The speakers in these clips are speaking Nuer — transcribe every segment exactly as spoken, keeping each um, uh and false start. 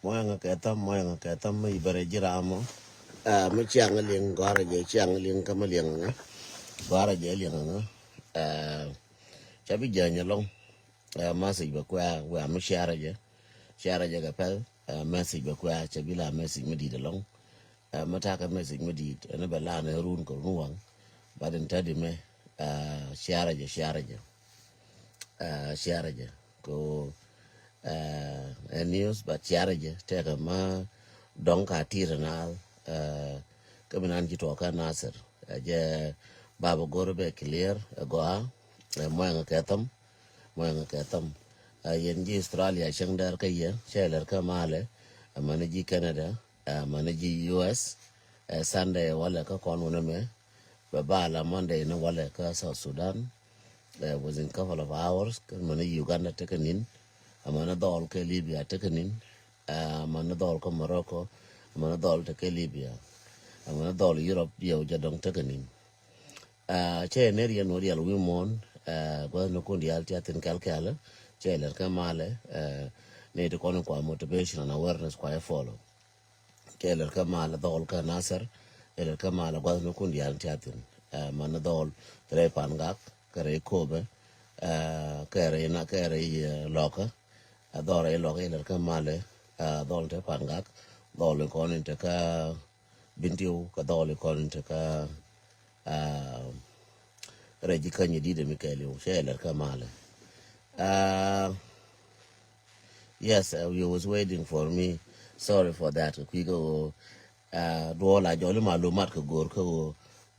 Mɔyɛŋ kɛ thäm, mɔyɛŋ kɛ thäm mi bɛrɛ ji̱ ram mɔ. Ah, mi ciaŋ liŋ gɔ̱rä jɛ, ciaŋ liŋ kä mi liŋ ŋä. Gɔ̱rä jɛ liŋ ŋä. Ah, ca bi jɛ nyɛ lɔŋ. Ah, message bɛ kuɛ wɛ mi share jɛ. Share jɛ kɛ pɛl. Ah, message bɛ kuɛ ca bi la message mi dit lɔŋ. Ah, mi ta̱kɛ message mi dit ɛn bɛ la ni run kɛ run waŋ. But in tadi mɛ, ah, share jɛ, share jɛ. Ah, share jɛ. Ko, ah, ɛ news, but share jɛ tɛkɛ ma dɔŋ ka tir na, ah, kä mi nan ji̱ tuɔkä Nasir. Ah, jɛ baba gor bɛ clear, ah, gɔa, ah, mɔyɛŋ kɛ thäm, mɔyɛŋ kɛ thäm. Ah, yɛn ji̱ Australia cäŋ dɛr kä yɛ, cɛ lɛr kä malɛ, ah, mani ji̱ Canada, ah, mani ji̱ U S, ah, Sunday walɛ kä kɔn wunɛ mɛ, bɛ ba la Monday ni walɛ kä South Sudan. Eh, within couple of hours, kä mani Uganda tekɛ nin, amani dhɔl kɛ Libya tekɛ nin, eh, amani dhɔl kɛ Morocco, amani dhɔl tekɛ Libya, amani dhɔl Europe yɛw jɛ dɔŋ tekɛ nin. Eh, cɛ ner yɛn wä rial wi̱i̱ muɔ̱ɔ̱n, eh, gua̱th ni kun diaal tia thin kɛl kɛl, cɛ lɛr kɛ malɛ, eh, ni ti kɔn kua motivation and awareness kua follow. Kɛ lɛr kä mal dhɔl kä Nasir, kɛ lɛr kä mal gua̱th ni kun diaal tia thin. Eh, man dhɔl rɛy Pangak, kɛ rɛy Kobɛ, eh, kɛ rɛy na, kɛ rɛy, eh, Lɔkä. Eh, dhɔl rɛy Lɔkä, kɛ lɛr kä mal, eh, dhɔl te Pangak, dhɔl in kɔn in te kä Bintiu, kɛ dhɔl in kɔn in te kä, eh, rɛy ji̱ kä nyi dit mi kɛɛliw, cɛ lɛr kä mal. Eh, Yes, uh, you was waiting for me. Sorry for that. Kɛ kui̱ kä ɣöö, uh, duɔl a jɔli malumat kɛ go̱o̱r kä ɣöö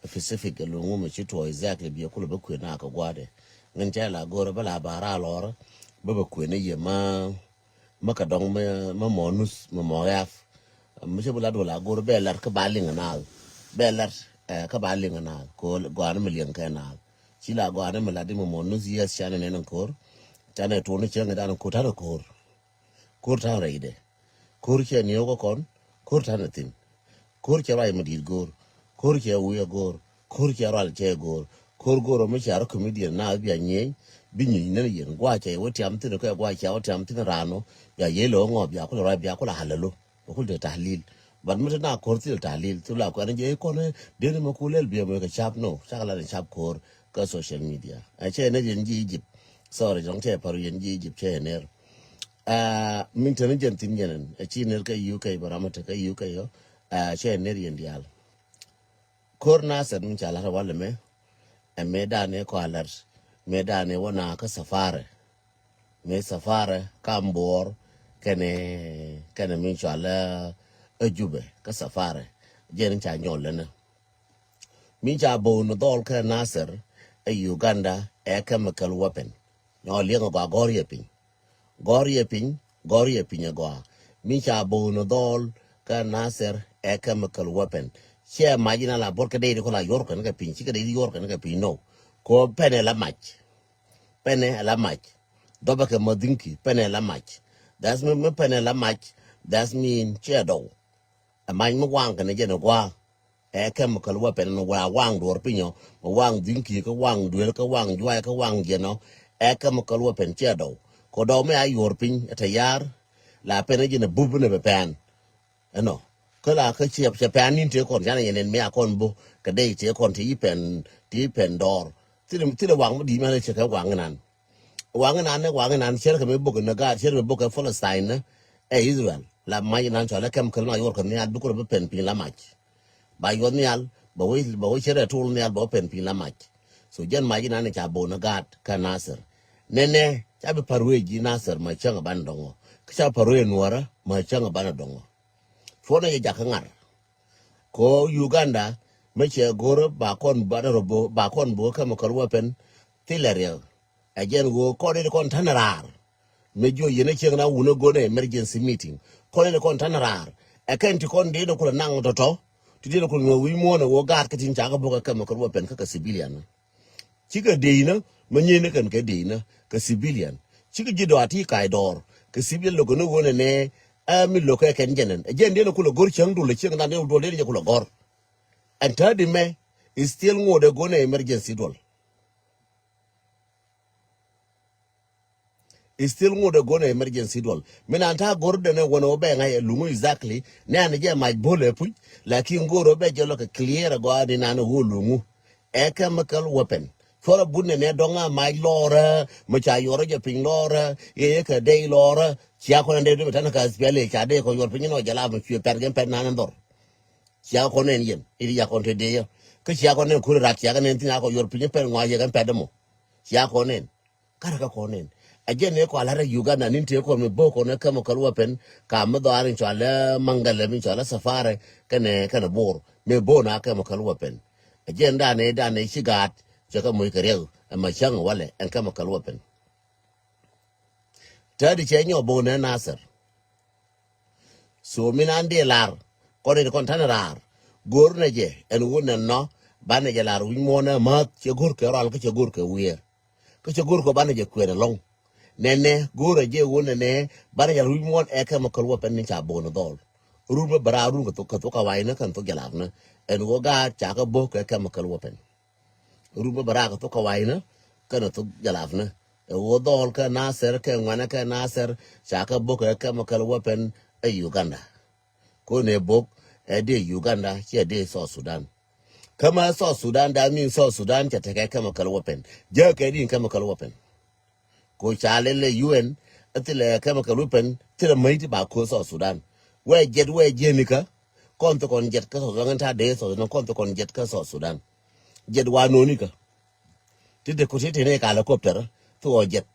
Pacific kɛ luŋ wumɛ ci tuɔɔk exactly biɛ kulɛ bä kuën na kɛ gua̱dɛ. Ŋin cɛ la go̱o̱r bä la ba ra lɔr bä bä kuën ni yɛ ma, ma kɛ dɔŋ ma, ma mɔ nus ma mɔ yaf. Mi cɛ bi la duɔl a go̱o̱r bɛ lat kä ba liŋ naath. Bɛ lat, eh, kä ba liŋ naath. Kɛ ɣöö gɔani mi liŋ kɛ naath. Ci la gɔani mi lat di ma mɔ nus yes canɛ nɛn ko̱r. Canɛ tuɔni cɛ ŋɛ dan ko̱r tanɛ ko̱r. Ko̱r tanɛ rɛydɛ. Ko̱r cɛ nieu kä kɔn, ko̱r tanɛ thin. Ko̱r cɛ ruac mi di̱i̱t go̱r. Ko̱r cɛ wiɛ go̱r. Ko̱r cɛ rual cɛ go̱r. Ko̱r go̱r mi cɛ rɔ comedian na bia nyieny, bi nyieny nɛn yɛn. Gua cɛ wä tiam thin kɛ gua cɛ wä tiam thin rano. Bia yelɛ wä ŋɔ bia kulɛ ruac bia kulɛ halalo. Bä kul te tahlil. But mi te na ko̱r thil tahlil. Thil la kuɛn jɛ ikɔn, eh, deni ma kulɛl biɛ mɛ kɛ cap no. Cak la ni cap ko̱r kä social media. Ɛ cɛ nɛ yɛn ji̱ Egypt. Sorry, jɔŋ cɛ paru yɛn ji̱ Egypt cɛ ner. Ah, min te ni jɛn thin jɛn. Ɛ ci ner kä U K, bä ram te kä U K yɔ. Ah, cɛ ner yɛn dial. Ko̱r Nasir min ca lat walɛ mɛ. Ɛ mɛ dan ɛ kɔ alert. Mɛ dan ɛ wä na kä safari. Mëë safari kam buɔɔr kɛnɛ, kɛnɛ min cɔal ɛ Jubɛ kä safari. Jɛn ca nyɔl lɛnɛ. Min ca bo̱o̱n dhɔl kä Nasir ɛ Uganda ɛ chemical weapon. Nyɔl liɛŋ ɛ gɔaa gɔr yɛ piny. Gɔr yɛ piny, gɔr yɛ piny ɛ gɔaa. Min ca bo̱o̱n dhɔl kä Nasir ɛ chemical weapon. Ciɛ mac in ala buɔr kɛ dee di kɔ la yuɔr kɛn kɛ piny, ci kɛ dee di yuɔr kɛn kɛ piny no. Kɔ pɛnɛ la mac. Pɛnɛ la mac. Dhɔpɛ kɛ ma dhiŋki, pɛnɛ la mac. That's mean, mi pɛnɛ la mac, that's mean ciɛ dɔw. Ɛ mac mi waŋ kɛn jɛn ɛ gua̱a̱. Ɛ chemical weapon ni wa waŋ duɔr piny ɔ, mi waŋ dhiŋki, kä waŋ duel, kä waŋ juay, kä waŋ jiɛn ɔ. Ɛ chemical weapon ciɛ dɔw. Kɔ dɔw mi a yuɔr piny, ɛ tɛ yar, la pɛnɛ jɛn ɛ bup ni bɛ pɛn. Ɛnɔ. Kä la kä ciɛ, ciɛ pɛn nin tëë kɔn, canɛ yɛn ɛn mi a kɔn bo, kɛ dee tëë kɔn, tëë yi pɛn, tëë yi pɛn dɔɔr. Thilɛ, thilɛ waŋ mi di̱i̱t mɛn cɛ kɛ waŋ inan. Waŋ inan ni, waŋ inan, cɛr kɛ mi bok ni gaat, cɛr kɛ mi bok kɛ Palestine ni, ɛ Israel. La mac inan cɔal ɛ chemical na yuɔr kɛ nhial, bi kulɛ bi pɛn piny la mac. Ba yuɔth nhial, ba wee, ba wee cɛr ɛ tul nhial, ba wee pɛn piny la mac. So jɛn mac inan ni ca bo ni gaat kä Nasir. Nɛnɛ, ca bi paruee ji̱ Nasir ma cäŋ ɛ ban dɔŋɔ. Kä ca paruee nuɔrä ma cäŋ ɛ ban dɔŋɔ. Cuɔnɛ jɛ jakä ŋar. Ko Uganda mi cɛ go̱r ba kɔn, ba dɛ rɔ bo, ba kɔn bo chemical weapon thilɛ riɛk. Ɛ jɛn ɣöö kɔn in kɔn tän raar. Mi jiɔ yɛn ɛ cieŋ na wun ɛ go̱n ɛ emergency meeting. Kɔn in kɔn tän raar. Ɛ kɛn ti kɔn dee ni kulɛ naŋ tɔ̱tɔ̱. Ti dee ni kulɛ ŋuɛ wi̱i̱ muɔ̱ɔ̱n ɛ ɣöö gaat kä tin ca kɛ bok ɛ chemical weapon kä kɛ civilian. Cikɛ dee inä, mi nyiey ni kɛn kɛ dee inä, kɛ civilian. Cikɛ ji̱ dɔaar ti kac dɔɔr, kɛ civilian lo̱k kɛ ni ɣöö nɛnɛ, ɛ mi lo̱k kɛ kɛn jɛn ɛn. Ɛ jɛn dee ni kulɛ go̱r cäŋ dul, ɛ cieŋ dan dee ni duɔl dee ni jɛ kulɛ gɔ̱r. Ɛn tädi mɛ, is still ŋot ɛ go̱n ɛ emergency duɔl. Still ŋot ɛ go̱n ɛ emergency duɔl. Mi nan ta̱a̱ go̱r denɛ wänɛ wä bɛ ŋa̱c ɛ luŋu exactly. Nɛ an jɛ mac bo̱l ɛ puc. Lakin go̱r wä bɛ jɛ lɔ kɛ clear ɛ gɔaa ni nan ɛ wä luŋu. Ɛ chemical weapon. Cuɔrɛ but nɛ nɛ dɔŋ a mac lɔɔrä. Mɛ ca yuɔrä jɛ piny lɔɔrä. Yɛ yɛ kɛ dɛy lɔɔrä. Cia kɔn ɛ dee dee mɛ tanɛ ka spiali ca dee kɔ yuɔr piny nɔ jɛ la mɛ cuɛ pɛr gɛn pɛr nan ɛ dhɔr. Cia kɔn nɛn yɛn. Iri ya kɔn te dee yɛ. Kä cia kɔn nɛn kuri rak cia kɔn nɛn thin a kɔ yuɔr piny pɛr ŋɔa yɛ gɛn pɛr dɛ mɔ. Cia kɔn nɛn. Karɛ kä kɔn nɛn. Ɛ jɛn ni kɔ a la̱t rɛ Uganda ni tëë kɔn mi bo̱o̱k kɔn ɛ chemical weapon ka mi dhɔaar in cɔal ɛ Mangalɛ mi cɔal ɛ Safari kɛnɛ kɛnɛ Bor mi bo̱o̱k na chemical weapon. Ɛ jɛn danɛ danɛ ci gaat cɛ kɛ moc kɛ riɛk ɛ ma cäŋ walɛ ɛn chemical weapon. Täädi cɛ nyɔk bo̱o̱k nɛ Nasir. So min an dee lar kɔn in kɔn ta̱n raar. Go̱o̱r nɛ jɛ ɛn wun nɛ nɔ banɛ jɛ lar wi̱c muɔ̱ɔ̱n ɛ mäth cɛ go̱o̱r kɛ rɔal kä cɛ go̱o̱r kɛ wiee. Kä cɛ go̱o̱r kɛ banɛ jɛ kuɛɛr ɛlɔ̱ŋ. Nɛnɛ go̱o̱r ɛ jɛ wun nɛnɛ banɛ jɛ lar wi̱c muɔ̱ɔ̱n ɛ chemical weapon ni ca bo̱o̱n dhɔl. Run bä bä raar run kɛ thok kɛ thok kɛ wa̱i̱nä kɛn thok jɛ larnä. Ɛn wä gaat ca kɛ bo̱o̱k kɛ chemical weapon. Run bä bä raak thok kä wa̱i̱nä kɛnɛ thok jalapnä. Ɛ ɣöö dhɔl kä Nasir kɛ ŋuanɛ kɛ Nasir ca kɛ bo̱k ɛ chemical weapon ɛ Uganda. Ko nɛ bo̱k ɛ dee Uganda ciɛ dee South Sudan. Kä ma South Sudan, that mean South Sudan cɛ tekɛ chemical weapon. Jääkɛ din chemical weapon. Ko ca lɛl lɛ U N ɛ thilɛ chemical weapon thilɛ mäc ti ba ko̱o̱th South Sudan. Wɛ jɛt wɛ jiɛnikä kɔn thi kɔn jɛt kä South Sudan ta dee South Sudan kɔn thi kɔn jɛt kä South Sudan. Jɛt wa nonikä ti de kuti tini ka helicopter thi wɔ jɛt.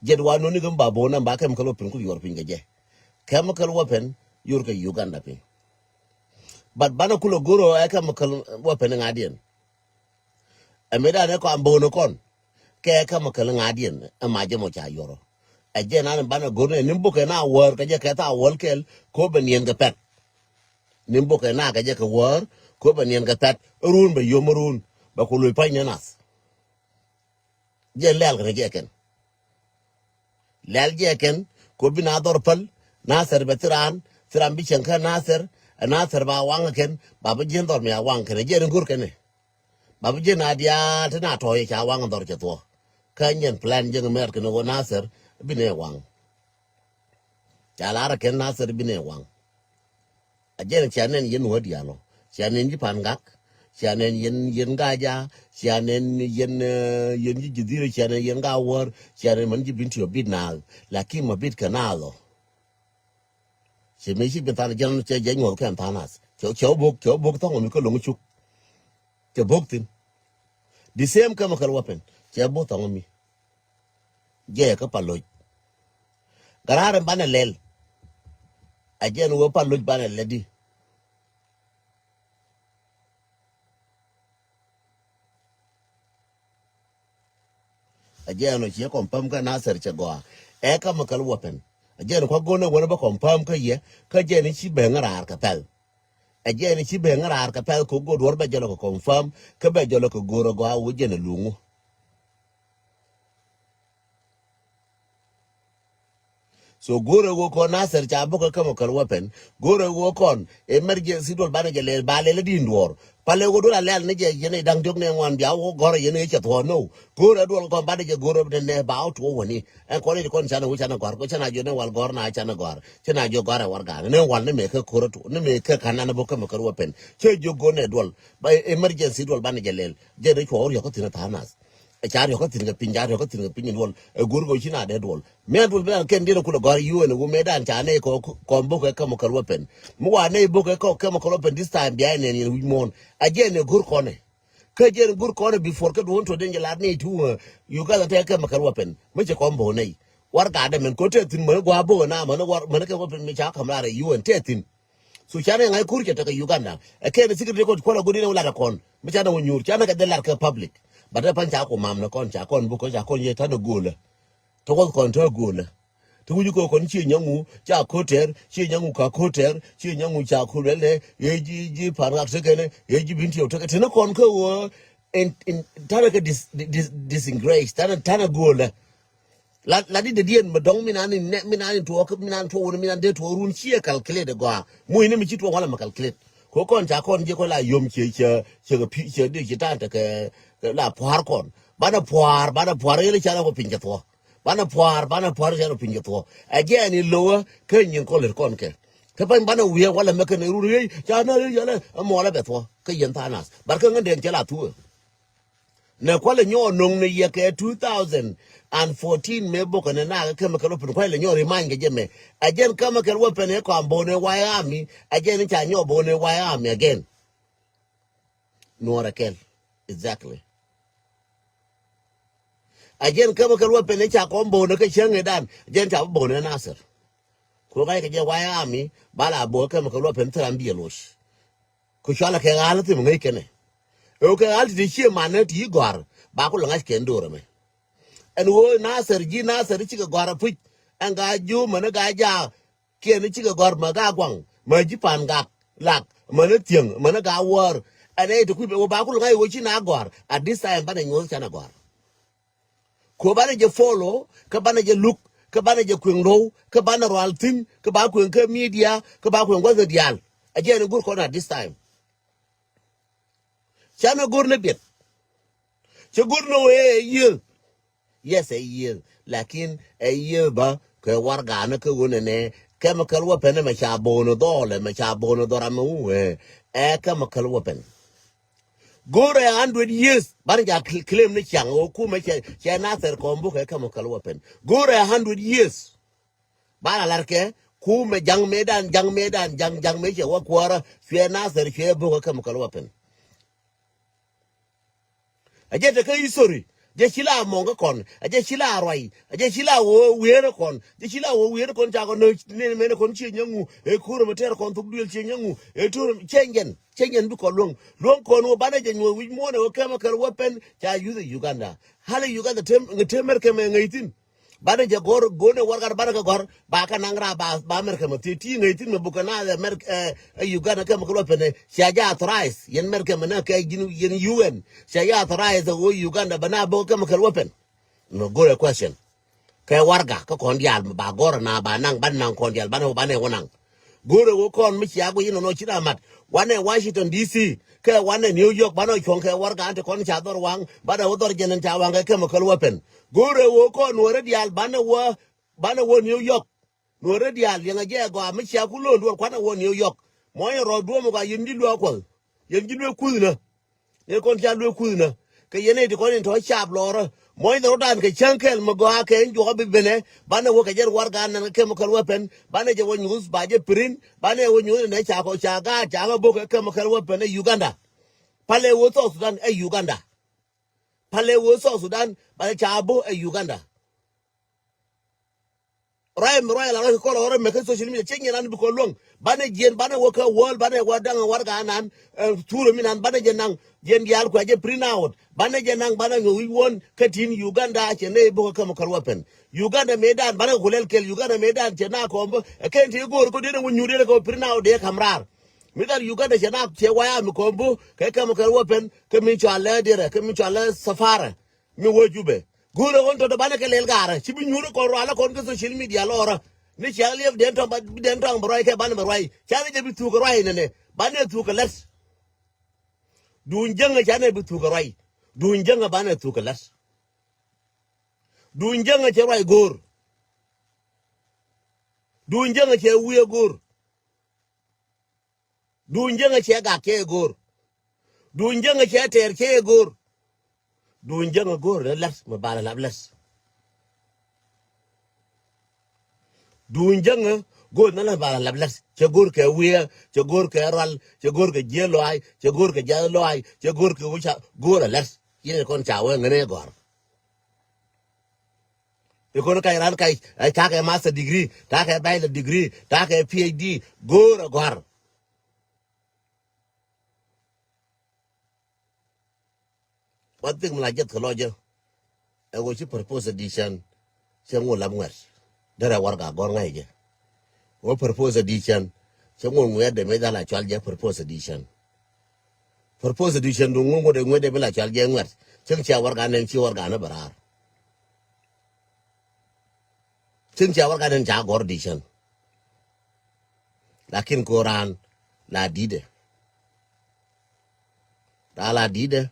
Jɛt wa nonikä mi ba bo̱o̱n namba chemical weapon kul yuɔr piny kɛ jɛ. Chemical weapon yor kɛ Uganda piny. But banɛ kulɛ go̱r ɛ chemical weapon ŋa̱diɛn. Ɛ mëë danɛ kɔn bo̱o̱n kɔn kɛ chemical ŋa̱diɛn ɛ ma jɛ mɔ ca yuɔrɔ. Ɛ jɛ nan banɛ go̱r nɛ ni bukɛ na wäär kɛ jɛ kɛ tha wäl kɛl ko bɛ niɛn kɛ pɛt. Ni bukɛ na kɛ jɛ kɛ wäär ko bɛ niɛn kɛ pɛt run bɛ yom run bɛ ku luc pa̱ny ni nath. Jɛ lɛl kɛ jɛ kɛn. Lɛl jɛ kɛn ko bi na dhɔr päl Nasir bɛ thiran thiran bi cieŋ kä Nasir. Ɛ Nasir ba waŋ kɛn ba bi jiɛn dhɔr mi a waŋ kɛn ɛ jɛ ni go̱r kɛn ɛ. Ba bi jiɛn a diaal ti na tɔ̱ yɛ ca waŋ dhɔr cɛ thuɔ. Kä nyɛn plan jɛ ŋɛ mɛr kɛn ɛ wä Nasir bi nɛ waŋ. Ca lar kɛn Nasir bi nɛ waŋ. A jɛn cia nɛn yɛn wä diaal ɔ cia nɛn ji̱ Pangak. Cia nɛn yɛn yɛn Gaja. Cia nɛn yɛn yɛn ji̱ ji̱ dhirɛ cia nɛn yɛn Gawär. Cia nɛn mɛn ji̱ Binti ɔ bit naath. Lakin ma bit kɛ naath ɔ. Cɛ mi ci bin than jɛn cɛ jɛ nyuɔth kɛn than nath cɛ cɛ wä bok cɛ wä bok thɔŋ mi kä loŋ cuk. Cɛ bok thin. The same chemical weapon cɛ bok thɔŋ mi. Jɛ kä Paloc. Garaar in banɛ lɛl. A jɛn wä Paloc banɛ lɛl di. A jɛn ɔ ciɛ confirm kä Nasir cɛ gɔaa. Ɛ chemical weapon. A jɛn kua go̱n ɛ wänä bä confirm kä yɛ kä jɛn ci bɛ ŋä raar kɛ pɛl. Ɛ jɛn ci bɛ ŋä raar kɛ pɛl kɛ go̱o̱r duɔ̱r bɛ jɔlɔ kɛ confirm kä bɛ jɔlɔ kɛ go̱o̱r ɛ gɔaa wä jɛn ɛ luŋu. So go̱o̱rɛ wä kɔn Nasir ca bä kä chemical weapon. Go̱o̱rɛ wä kɔn emergency duɔl banɛ jɛ lɛl ba lɛl din duɔr. Palɛ wä duɔl a lɛl ni jɛ yɛn idaŋ diɔk ni ŋuan bia wä gɔr yɛn i̱ cɛ thuɔ̱ɔ̱n no. Go̱o̱rɛ duɔl kɔn banɛ jɛ go̱o̱rɛ bi nɛ ba wä tuɔ wäni. Ɛn kɔn i̱ kɔn canɛ wä canɛ gɔr kɔ canɛ jɔ ni wal gɔr na canɛ gɔr. Canɛ jɔ gɔr ɛ war gan ni wal ni mɛ kä ko̱rä tuɔ ni mɛ kä kan nan bä chemical weapon. Cɛ jɔ go̱o̱rɛ duɔl ba emergency duɔl banɛ jɛ lɛl. Jɛ ni cuɔ wä riɔk kä thin a tha̱a̱n nath. Ɛ ca riɔkä thi̱n kɛ piny ca riɔkä thi̱n kɛ piny in duɔl ɛ go̱r kɛ ci na dee duɔl. Mɛ duɔl mi na kɛn diɛn kulɛ gɔ̱r yu ɛn wu mɛ dan ca nɛ kɔ kɔn bok ɛ chemical weapon. Mi wa nɛ bok ɛ kɔ chemical weapon this time bia nɛ ni wi̱c muɔ̱ɔ̱n. A jɛ nɛ go̱r kɔnɛ. Kä jɛ nɛ go̱r kɔnɛ before kä duɔn to den jɛ lat nɛ tu ɛ yu kä tɛ chemical weapon. Mi cɛ kɔn bok nɛ. War gadɛ mɛn ko tɛ thi̱n mɛn gua bok ɛ na mɛn war mɛn kɛ weapon mi ca kam lar ɛ yu ɛn tɛ thi̱n. So canɛ ŋa̱c kur cɛ tekɛ Uganda. Ɛ kɛn ɛ secret record kuɔl a go̱r inɛ wä lat ɛ kɔn. Mi canɛ wä nyuur canɛ kɛ dhil lat kɛ public. But ɛ pan ca ku mam ni kɔn ca kɔn buk kɔn ca kɔn yɛ tanɛ go̱o̱lä. Tɛ wä kɔn tɛ go̱o̱lä. Tɛ wi̱c kɛ kɔn ci nyɛ ŋu ca ko̱tɛr ci nyɛ ŋu ka ko̱tɛr ci nyɛ ŋu ca ko̱tɛr lɛ yɛ ji̱ ji̱ pan rak tekɛ ni yɛ ji̱ bin tiɛw tekɛ teni kɔn kä wä. In in tanɛ kɛ dis dis disengage tanɛ tanɛ go̱o̱lä. La la di dee diɛn mɛ dɔŋ mi nan in nɛ mi nan in tuɔɔk mi nan tuɔɔk wun mi nan dee tuɔɔk run ciɛ calculate gɔaa. Muc ni mi ci tuɔɔk wala mɛ calculate. Ko kɔn ca kɔn jiɛ kɔn la yom ciɛ ciɛ ciɛ kɛ pi ciɛ di ci tan tekɛ la pua̱a̱r kɔn. Banɛ pua̱a̱r banɛ pua̱a̱r yɛn i̱ ca la kɔ piny kɛ thuɔɔk. Banɛ pua̱a̱r, banɛ pua̱a̱r cɛ rɔ piny kɛ thuɔ̱k. Ɛ jɛ ɛn i̱ lo̱wä kä nyin kɔn lät kɔn kɛ. Kä pany banɛ wi̱i̱ walɛ mɛ kɛn run riey ca na riey yɛlɛ ɛ mɔlɛ bɛ thuɔ̱k kä yɛn tha̱a̱ŋ nath. Bar kä ŋändɛn cɛ la thuɔ̱k. Nɛ kualɛ nyɔɔ no̱ŋ ni yɛ kɛ two thousand and fourteen mëë bokɛ ni nakä chemical weapon kualɛ nyɔɔ remind kɛ jɛ mɛ. Ɛ jɛn chemical weapon ɛ kɔam bo̱o̱n ɛ White Army, ɛ jɛn ca nyɔɔ bo̱o̱n ɛ White Army again. Nuɔrɛ kɛl. Exactly. A jɛn chemical weapon ca kɔn bo̱o̱nɛ kä cäŋ ëëdan, jɛn ca bi bo̱o̱nɛ Nasir. Ku ɣa̱c kɛ jɛ White Army, ba la bo̱o̱ chemical weapon thil ram bi ɛ loc. Ku cualɛ kɛ ɣa̱l thim ŋäc kɛnɛ. Ɛ ɣöö kɛ ɣa̱l ti ti cië manɛ ti yi gɔ̱a̱r, ba ku lɛ ŋa̱c kɛn do̱r ɛmɛ. Ɛn ɣöö Nasir ji̱ Nasir cikɛ gɔ̱a̱r apuc, ɛn gaa ji̱ mänä gaa jaak, kiɛn cikɛ gɔ̱r mɛ ga guaŋ, mɛ ji̱ pa̱a̱n gak, lak, mɛ ni thiäŋ, mɛ ni ga wäär. Ɛn ɛ ti kui̱ bɛ wä ba kul ŋa̱c wä ci na gɔ̱r. At this time banɛ nyuɔ̱th canɛ gɔ̱r. Ku banɛ jɛ follow, kä banɛ jɛ luk, kä banɛ jɛ kueŋ lo̱w, kä banɛ rual thi̱n, kä ba kueŋ kä media, kä ba kueŋ gua̱th diaal. Ɛ jɛ ni go̱r kɔn at this time. Canɛ go̱r ni biɛt. Cɛ go̱r ni wee ɛ yiëë. Yes, ɛ yiëë. Lakin ɛ yiëë bä kɛ warɛgakni kä ɣöö nɛnɛ chemical weapon ɛmɛ ca bo̱o̱n dhɔl ɛmɛ ca bo̱o̱n dhɔl ram ɛmɛ wee ɛ chemical weapon. Go̱r ɛ hundred years banɛ ca cl-, claim ni ciaŋ ɣöö kumɛ cɛ, cɛ Nasir kɔn buk ɛ chemical weapon. Go̱r ɛ hundred years. Ba la lar kɛ kumɛ ja̱ŋ mëëdan, ja̱ŋ mëëdan, ja̱ŋ, ja̱ŋ mëë cɛ wä kuäärä, cuɛ Nasir, cuɛ bo̱o̱k ɛ chemical weapon. A jɛ tekɛ history, jɛ ci la mɔŋ kä kɔn, a jɛ ci la ruac, a jɛ ci la wä wi̱i̱rä kɔn, jɛ ci la wä wi̱i̱rä kɔn ca kɔn ni, ni mɛn kɔn ciɛ nyɛ ŋu, ɛ kurɛ mɛ tɛr kɔn thuk duël ciɛ nyɛ ŋu, ɛ turɛ cɛ nyɛn, cɛ nyɛn bi kɔn luäŋ, luäŋ kɔn wä banɛ jɛ nyuɔ̱th wi̱c muɔ̱ɔ̱n ɛ wä chemical weapon, ca yuth ɛ Uganda. Halɛ Uganda tem, ŋɛ tem mɛr kɛ mɛ ŋäc thi̱n. Banɛ jɛ gɔ̱r, go̱rnɛ warɛgak banɛ kɛ gɔ̱r ba kɛ naŋ raar ba, ba America mɛ thiec ti ŋäc thi̱n mɛ bukɛ naath ɛ America, ɛ, ɛ Uganda chemical weapon ɛ cia jɛ authorize yɛn America mɛ nɛ kɛ ji̱n yɛn U N cia jɛ authorize ɛ ɣöö Uganda bɛ na bukɛ chemical weapon. Nɔ go̱rɛ question. Kɛ warɛga kä kɔn diaal mɛ ba gɔ̱r na ba naŋ, banɛ naŋ kɔn diaal banɛ, banɛ wä naŋ. Go̱rɛ wä kɔn mi cia guic inɔnɔ ci na mat. Wanɛ Washington D C kɛ wanɛ New York banɛ cuɔ̱ŋ kɛ warɛga an ti kɔn ca dhɔr waŋ, banɛ wä dhɔr jɛn ca waŋ kɛ chemical weapon. Go̱rɛ wä kɔn nuɔrɛ diaal banɛ wä, banɛ wä New York. Nuɔrɛ diaal yɛŋɛ jɛ gɔaa mi cia ku lo̱o̱n duɔl kuanɛ wä New York. Mɔnyɛ rɔ duɔ̱ɔ̱m gɔaa yɛn ji̱ luee kuɔth. Yɛn ji̱ luee kuth nä. Yɛn kɔn ca luee kuth nä. Kɛ yɛn iti kɔn in tɔ̱ cap lɔɔrä. Mɔny dhɔr dan kɛ cäŋ kɛl mi gɔaa kɛ in juɔk bi benɛ. Banɛ wä kɛ jɛn warɛga nan kɛ chemical weapon. Banɛ jɛ wä nyuuth ba jɛ print. Banɛ wä nyuuth nɛ ca kɔ ca gaat ca ŋä bok kɛ chemical weapon ɛ Uganda. Palɛ wä South Sudan ɛ Uganda. Palɛ wä South Sudan banɛ ca bok ɛ Uganda. Ruac mi ruac la ruac kɛ kɔn rɔ mɛ kä social media cɛ nyɛ nan bi kɔn luäŋ. Banɛ jiɛn banɛ wä kä world banɛ wä daŋ warɛga nan, eh, thurɛ mi nan banɛ jɛ naŋ jiɛn diaal kuɛ jɛ print out. Banɛ jɛ naŋ banɛ ŋɛ wi̱c wuɔ̱n kä tin Uganda cɛ nɛ bok kä chemical weapon. Uganda mëëdan banɛ ku lɛl kɛl Uganda mëëdan cɛ na kɔm bä. Ɛ kɛn ti go̱o̱r kä diɛn wä nyuur diɛn kɛ print out diɛ kam raar. Mi dal Uganda cɛ na cɛ waya mi kɔm bä kɛ chemical weapon kä mi cɔalɛ diɛrɛ kä mi cɔalɛ safara. Mi wä Jubɛ. Go̱o̱rɛ ɣän tɔ̱tɔ̱ banɛ kɛ lɛl gaarä. Ci bi nyuurä kɔn rualä kɔn kä social media lɔɔrä. Ni ciaŋ liɛp dɛn tɔ̱ŋ ba, dɛn tɔ̱ŋ bɛ ruac kɛ banɛ bɛ ruac. Canɛ jɛ bi thuukɛ ruac nɛnɛ. Banɛ thuukɛ lät. Duun jäŋä canɛ bi thuukɛ ruac. Duun jäŋä banɛ thuukɛ lät. Duun jäŋä cɛ ruac go̱o̱r. Duun jäŋä cɛ wi̱i̱ go̱o̱r. Duun jäŋä cɛ gak cɛ go̱o̱r. Duun jäŋä cɛ tɛɛr cɛ go̱o̱r. Duun jäŋä go̱o̱r ni la̱t mi ba la lap la̱t. Duun jäŋä go̱o̱r ni la̱t ba la lap la̱t. Cɛ go̱o̱r kɛ wi̱i̱, cɛ go̱o̱r kɛ rual, cɛ go̱o̱r kɛ jiäk lɔaac, cɛ go̱o̱r kɛ jiath lɔaac, cɛ go̱o̱r kɛ wi̱i̱ ca go̱o̱r a la̱t. Yɛn kɔn ca wee ŋäni gɔ̱a̱r. Ikon kac ran kac, eh, takɛ master degree, takɛ bachelor degree, takɛ P H D, go̱o̱r a gɔ̱a̱r. Wa thik mi la jeth kɛ lɔcä. Ɛ wä ci proposed decision cɛ ŋu lap ŋuɛt. Derɛ warɛga gɔ̱r ŋa̱c jɛ. Wä proposed decision cɛ ŋu ŋuɛt dee mi dhal a cual jɛ proposed decision. Proposed decision du ŋu ŋuɛt dee mi la cual jɛ ŋuɛt. Cieŋ cia warɛga nɛn ci warɛga ni bɛ raar. Cieŋ cia warɛga nɛn ca gɔ̱r decision. Lakin ko raan la di̱tdɛ. Raan la di̱tdɛ.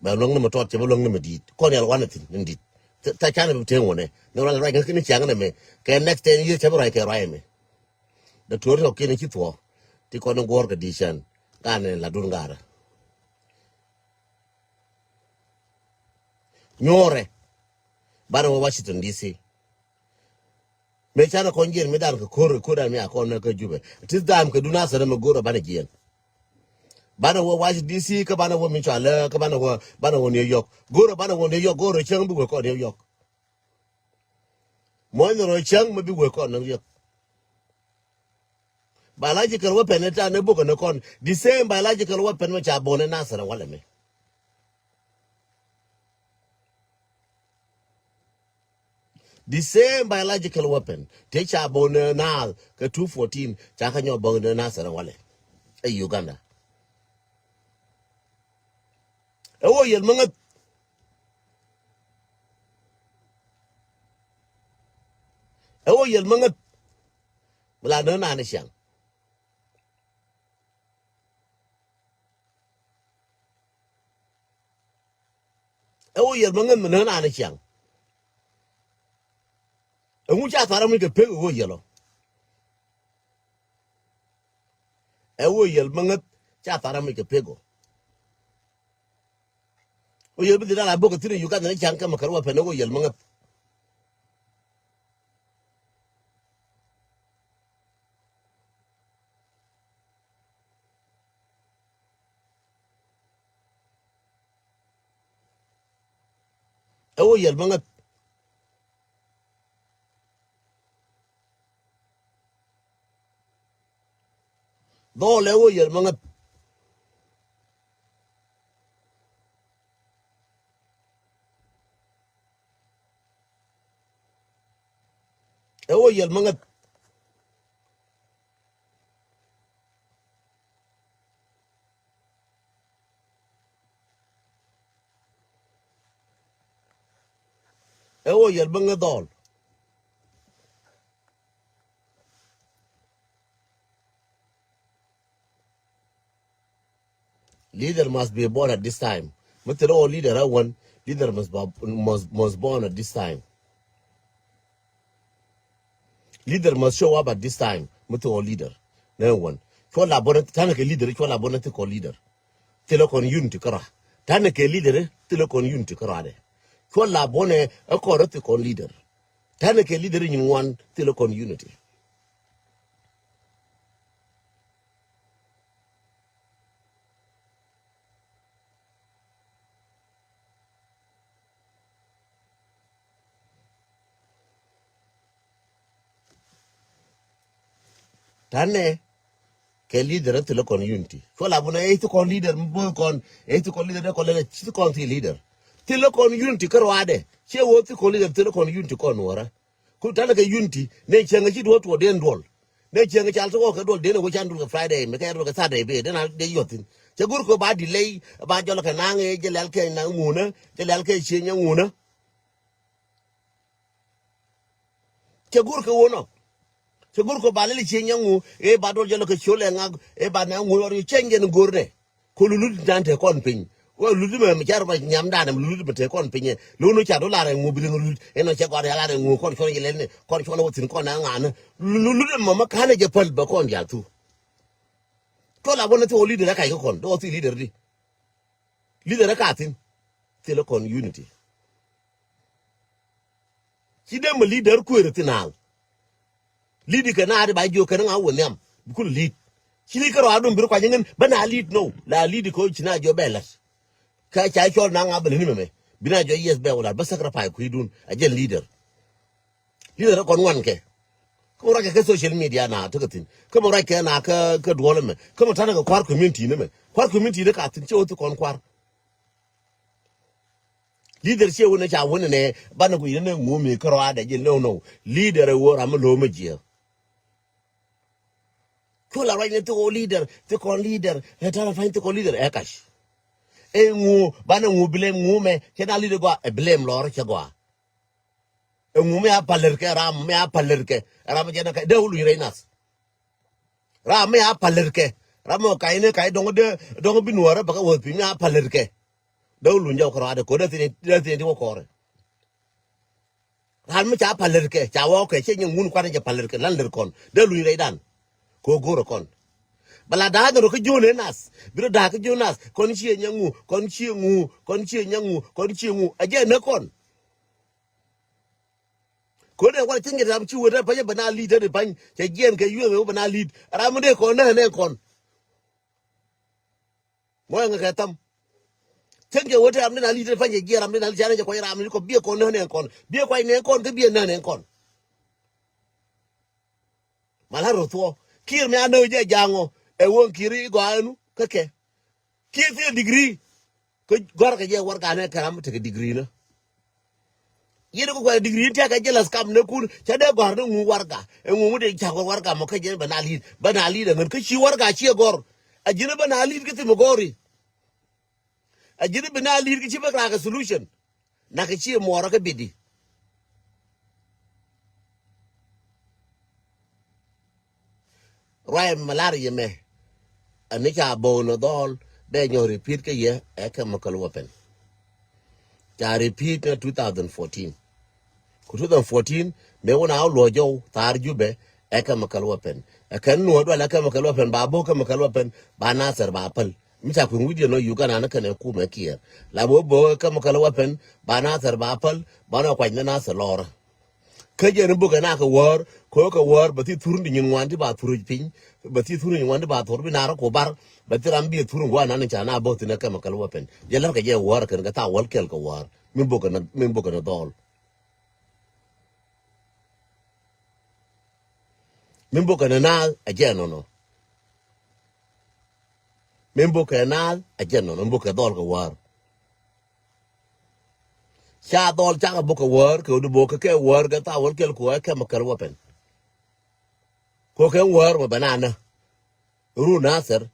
Bɛ luäŋ ni mi tɔt cɛ bi luäŋ ni mi di̱i̱t. Kɔn yal wanɛ thi̱n ni di̱t. Tha canɛ bi teŋ wunɛ ni ruac ruac kɛ ni ciaŋ nɛ mɛ. Kɛ next ten years cɛ bi ruac kɛ ruac mɛ. Dɔktor tɔ̱ kiɛn ci thuɔ̱k ti kɔn ni guɔ̱r kɛ di̱i̱t cän. Ganɛ la dun garɛ. Nyuɔrɛ. Banɛ wä Washington D C. Mëë canɛ kɔn jiɛn mi dan kɛ ko̱r ko̱r dan mi a kɔn nä kä Jubɛ. Ti dham kɛ dun a sɛrɛ mɛ go̱rɛ banɛ jiɛn. Banɛ wä Washington D C kä banɛ wä mi cɔalɛ kä banɛ wä banɛ wä New York. Go̱rɛ banɛ wä New York go̱rɛ cäŋ bi wä kɔn New York. Mɔny rɔ cäŋ mi bi wä kɔn New York. Biological weapon ɛ tan ɛ bok ɛ ni kɔn. The same biological weapon mi ca bon ɛ Nasir walɛ mi. The same biological weapon tëë ca bon ɛ naath kɛ two fourteen ca kɛ nyɔk bon ɛ Nasir walɛ. Ɛ Uganda. Ɛ wä yɛl mi ŋäth. Ɛ wä yɛl mi ŋäth. Mi la nä naan ɛ ciaŋ. Ɛ wä yɛl mi ŋäth mi nä naan ɛ ciaŋ. Ɛŋu ca thar ram mi kɛ pek ɛ wä yɛl ɔ. Ɛ wä yɛl mi ŋäth ca thar ram mi kɛ pek ɔ. Wä yɛl bi dhi dal a bok ɛ thin ɛ Uganda ni ca̱ŋ kɛ mɛ kɛ ruɔ pɛn ɛ wä yɛl mi ŋäth. Ɛ wä yɛl mi ŋäth. Dhɔl ɛ wä yɛl mi ŋäth. Ɛ wä yɛl mi ŋäth. Ɛ wä yɛl mi ŋäth dhɔl. Leader must be born at this time. Mi thil ɔ leader a wän, leader must, be, must, must born at this time. Leader must show up at this time. Mi thil ɔ leader. Nɛ wän. Cuɔ la bɔnɛ tanɛ kɛ leader, cuɔ la bɔnɛ thil kɔ leader. Thil kɔn unity kärɔa. Tanɛ kɛ leader, thil kɔn unity kärɔa dɛ. Cuɔ la bɔnɛ ɛ kɔn rɛ thil kɔn leader. Tanɛ kɛ leader nyin wan thil kɔn unity. Tanɛ kɛ leader thilɛ kɔn unity. Cuɔ la bun ɛ thil kɔn leader mi bo̱o̱ kɔn ɛ thil kɔn leader dee kɔn lɛlɛ thil kɔn thil leader. Thilɛ kɔn unity kä ruaadɛ. Ciɛ wä thil kɔn leader thilɛ kɔn unity kɔn wärä. Ku tanɛ kɛ unity nɛ cäŋ ci duɔ̱ɔ̱r tuɔɔk den duɔl. Nɛ cäŋ cal ti kɔk kɛ duɔl den wä can duɔl kɛ Friday mi kɛ duɔl kɛ Saturday bee den a dee yɔthin. Cɛ go̱r kɛ ba delay ba jɔl kɛ naŋ ɛ jɛ lɛl kɛ naŋ ŋunä jɛ lɛl kɛ cieŋ ɛ ŋunä. Cɛ go̱r kɛ wä nɔ. Cɛ go̱r kɛ ba lɛl cieŋ ɛ ŋu ɛ ba duɔl jɔl kɛ ciöl ɛ ŋak ɛ ba naŋ ŋu ɔr cieŋ jɛn go̱r nɛ. Ko lulut dan te kɔn piny. Wä lut mɛ mi car ma nyam dan mi lut mɛ te kɔn piny. Lunu ca do lar ŋu bi ŋu lut. Ɛn cɛ gɔr ya lar ŋu kɔn cɔn yelɛn ni kɔn cɔn wä thin kɔn na ŋan. Lut mɛ ma kan jɛ pal ba kɔn dial thu. Kɔ la bɔn ti wä leader ka kɔn do ti leader di. Leader ka thin. Ti le kɔn unity. Ci dee mi leader kueer thi naal. Lead kɛ naat ba jiök kɛn ŋa wä nhiam bi kul lead. Ci lead kärɔa dun bi ri kuany ŋän bä na lead no la lead kɛ ci na jiɔ bɛ la̱t. Kä ca cɔl na ŋa bä lɛ ni mɛmɛ bi na jiɔ yes bɛ wä la̱t bä sacrifice kui̱dun a jɛn leader. Leader kɔn ŋuan kɛ. Kä wä ruac kɛ kɛ social media na tekɛ thin kä mɛ ruac kɛ na kä duɔl mɛ kä mɛ tanɛ kɛ kua̱r community ni mɛ kua̱r community ni ka thin ci wä thi kɔn kua̱r. Leader ciɛ wun ca wun nɛ banɛ ku yinɛ nɛ ŋu mi kärɔa dɛ ji̱ no no. Leader ɛ wä ram mi lo̱o̱ mi jiɛ. Cu la ruac ni thik ɔ leader thik kɔn leader ɛ tanɛ pany thik kɔn leader ɛ kac. Ɛ ŋu banɛ ŋu blame ŋu mɛ cɛ na leader gɔa ɛ blame lɔr cɛ gɔa. Ɛ ŋu mɛ a paler kɛ ram mɛ a paler kɛ ram jɛ na kac dee wulu yirɛ inath. Ram mi a paler kɛ ram mi ɔ kac ni kac dɔŋ dee dɔŋ bi nuɔrɛ bɛ kɛ wä piny mi a paler kɛ. Dee wä luny jɔw kɛ rɔadɛ ko̱dɛ thin dee thin ti wä kɔrɛ. Ran mi ca palɛr kɛ, ca wä kɛ, cɛ nyɛ ŋun kuan jɛ palɛr kɛ, lan lɛr kɔn. Dee luny rɛydan. Kɛ go̱o̱rɛ kɔn. Bɛ la da̱a̱ ni rɔ kä jiön ɛ nath. Bi rɔ da̱a̱ kä jiön nath. Kɔn ciɛ nyɛ ŋu, kɔn ciɛ ŋu, kɔn ciɛ nyɛ ŋu, kɔn ciɛ ŋu. A jɛ nɛ kɔn. Kɛ wä dee wal cä ŋet ram ci wet rɛ pa̱ny bɛ na lit rɛ pa̱ny. Cɛ jiɛn kɛ yueth bɛ na lit. Ram mi dee kɔn nɛ nɛ kɔn. Mɔ ɛŋɛ kɛ tham. Cä ŋet wet ram dee na lit rɛ pa̱ny cɛ jiɛn ram dee na lit canɛ cɛ kuany ram ni kɔ biɛ kɔn nɛ nɛ kɔn. Biɛ kuany nɛ kɔn kä biɛ nɛ nɛ kɔn. Ma la rɔ thuɔ. Kiir mi a nöö jɛ jaŋɔ. Ɛ wä Kiir i̱ gɔaa ɛnu kä kɛ. Kiir thil degree. Kä gɔ̱a̱r kɛ jɛ warɛga nɛ kɛ ram tekɛ degree nä. Yet kɛ kuɛ degree in tiakɛ jealous kam nɛ kun cɛ dee gɔ̱a̱r ni ŋu warɛga. Ɛ ŋu ŋu dee cak warɛga mɔ kä jɛ bɛ na lit. Bɛ na lit ɛ ŋän kä ci warɛga ciɛ gɔ̱r. A ji̱n bɛ na lit kä thim gɔ̱ri. A ji̱n bɛ na lit kä ci bɛ kɛ rak ɛ solution. Nak kɛ ci muɔɔrä kä bidi. Ruac malaria mɛ. Ani ca bo̱o̱n ɔ dhɔl dee nyɔk repeat kä yɛ ɛ chemical weapon. Ca repeat ni two thousand fourteen. Ku two thousand fourteen mëë wun a wä luɔ̱c jɔw thaar Jubɛ ɛ chemical weapon. Ɛ kɛn nuɔ̱ɔ̱r dual ɛ chemical weapon ba bo̱o̱k chemical weapon ba Nasir ba päl. Mi ca kui̱ wi̱cdiɛn nɔ Uganda ni kɛnɛ kumɛ Kiir. La bä bä chemical weapon ba Nasir ba päl ba nɔ kuac ni Nasir lɔrä. Kä jɛ ni bukɛ na kɛ wäär kɛ wä kɛ wäär bɛ thi thur ni nyin ŋuan ti ba thur piny. Bɛ thi thur ni nyin ŋuan ti ba thur bi na rɔ ko bar. Bɛ thi ram bi thur ŋuan na ni ca na bä thi ni chemical weapon. Jɛ lär kɛ jɛ wäär kɛn kɛ tha wäl kɛl kɛ wäär. Min bukɛ ni, min bukɛ ni dhɔl. Min bukɛ ni naath a jɛ nɔnɔ. Min bukɛ naath a jɛ nɔnɔ, min bukɛ dhɔl kɛ wäär. Ca dhɔl cakɛ bukɛ wäär kɛ wä di bukɛ kɛ wäär kɛ tha wäl kɛl kuɛ chemical weapon. Kɛ kɛ wäär mɛ bɛ na nä. Run Nasir.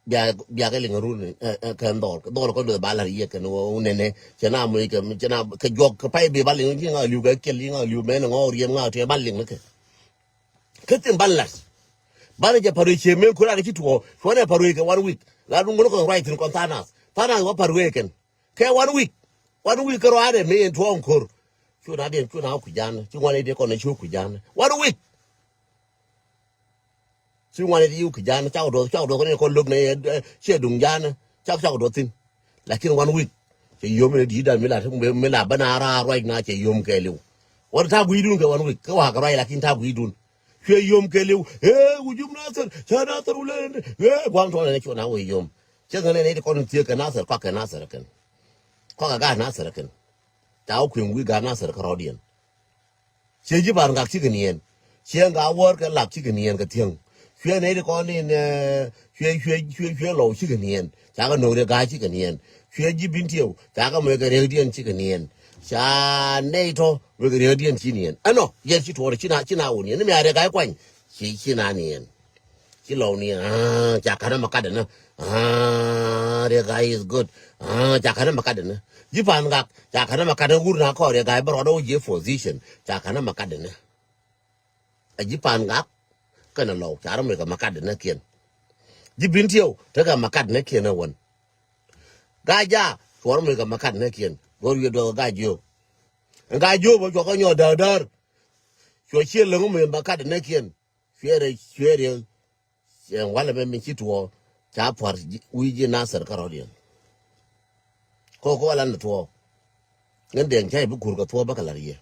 Bia, bia kɛ liŋ run, ɛ, ɛ, kɛn dhɔl. Dhɔl kɔn dueth ba lar yiëë kɛn wä nɛnɛ. Cɛ na muc kɛ, cɛ na kɛ juɔk kɛ pay bi ba liŋ, ci ŋa liu kɛ kɛl, ci ŋa liu mɛn ŋa riɛm ŋa tiɛ ba liŋ ni kɛ. Kä thin ban lat. Ban jɛ paruec cië men kuran ci tuɔɔ. Cuɔnɛ paruec kɛ one week. La duŋ ŋun kɔn ruac thin kɔn thanas. Thanas wä paruec kɛn. Kɛ one week. One week kä ruaadɛ men tuɔɔŋ kor. Cu na diɛn cu na wä kui̱ jan. Ci ŋuan i̱ diɛ kɔn cu kui̱ jan. One week. Ci ŋuan i̱ diɛ cu kui̱ jan. Cak duɔth, cak duɔth kɔn i̱ kɔn lo̱k nɛ, ɛ, ciɛ duŋ jan. Cak, cak duɔth thin. Lakin one week. Cɛ yom ni di̱i̱t dan mi la, mi la bä na raar ruac na cɛ yom kɛɛliw. Wä ta̱a̱ gui̱dun kɛ one week. Kä wa̱a̱ kɛ ruac lakin ta̱a̱ gui̱dun. Cuɛ yom kɛɛliw. Ee, wujum Nasir. Cä Nasir wulɛ. Ee, gua̱a̱m tuɔɔn nɛ cuɔ na wee yom. Cä ŋän nɛ ti kɔn thiek kɛ Nasir, kɔak kɛ Nasir kɛn. Kɔak kɛ gaat Nasir kɛn. Ca wä kueŋ wi̱i̱ gaat Nasir kärɔɔdiɛn. Ciɛ ji̱ pa̱a̱n gak cikɛ niɛn. Ciɛ ŋa wäär kɛ lak cikɛ niɛn kɛ thiäŋ. Cuɛ nɛy ti kɔn in, eh, cuɛ, cuɛ, cuɛ, cuɛ lɔw cikɛ niɛn. Cakɛ no̱o̱k riɛ ga̱a̱c cikɛ niɛn. Cuɛ ji̱ Bintiɛw cakɛ moc kɛ riɛkdiɛn cikɛ niɛn. Ca nɛy tɔ̱ moc kɛ riɛkdiɛn ci niɛn. Ɛnɔ yɛn ci tuɔɔr ci na, ci na wä niɛn. Ni mi a riɛ ga̱a̱c kuany. Ci, ci na niɛn. Ci lɔw ni, ah, ca ka̱n ɛmɛ kat ɛnɛ. Ah, Riek Gai is good. Ah, ca ka̱n ɛmɛ kat ɛnɛ. Ji̱ pa̱a̱n gak, ca ka̱n ɛmɛ kat ɛnɛ wur na kɔɔr Riek Gai bä rɔɔdɛ wä jiɛ position. Ca ka̱n ɛmɛ kat ɛnɛ. A ji̱ pa̱a̱n gak, kɛnɛ lɔw, ca rɔ mɛ kɛ mɛ kat ɛnɛ kiɛn. Ji̱ Bintiɛw, tekɛ mɛ kat ɛnɛ kiɛn ɛ wän. Gaa ja, cuɔr mɛ kɛ mɛ kat ɛnɛ kiɛn. Go̱r wi̱i̱ duɔth gaa jiö. Gaa jiö bä cuɔ kɛ nyɔɔk däär däär. Cuɔ ciɛ läŋ mɛ mɛ kat ɛnɛ kiɛn. Cuɛ rɛ, cuɛ rɛ. Cɛ walɛ mɛ min ci tuɔɔ ca pua̱r wi̱i̱ ji̱ Nasir kärɔ̱diɛn. Kɔ kɔ lan ni tuɔɔ. Ŋän dɛŋ ca i̱ bi kur kɛ tuɔɔ bä kɛ la̱r yɛ.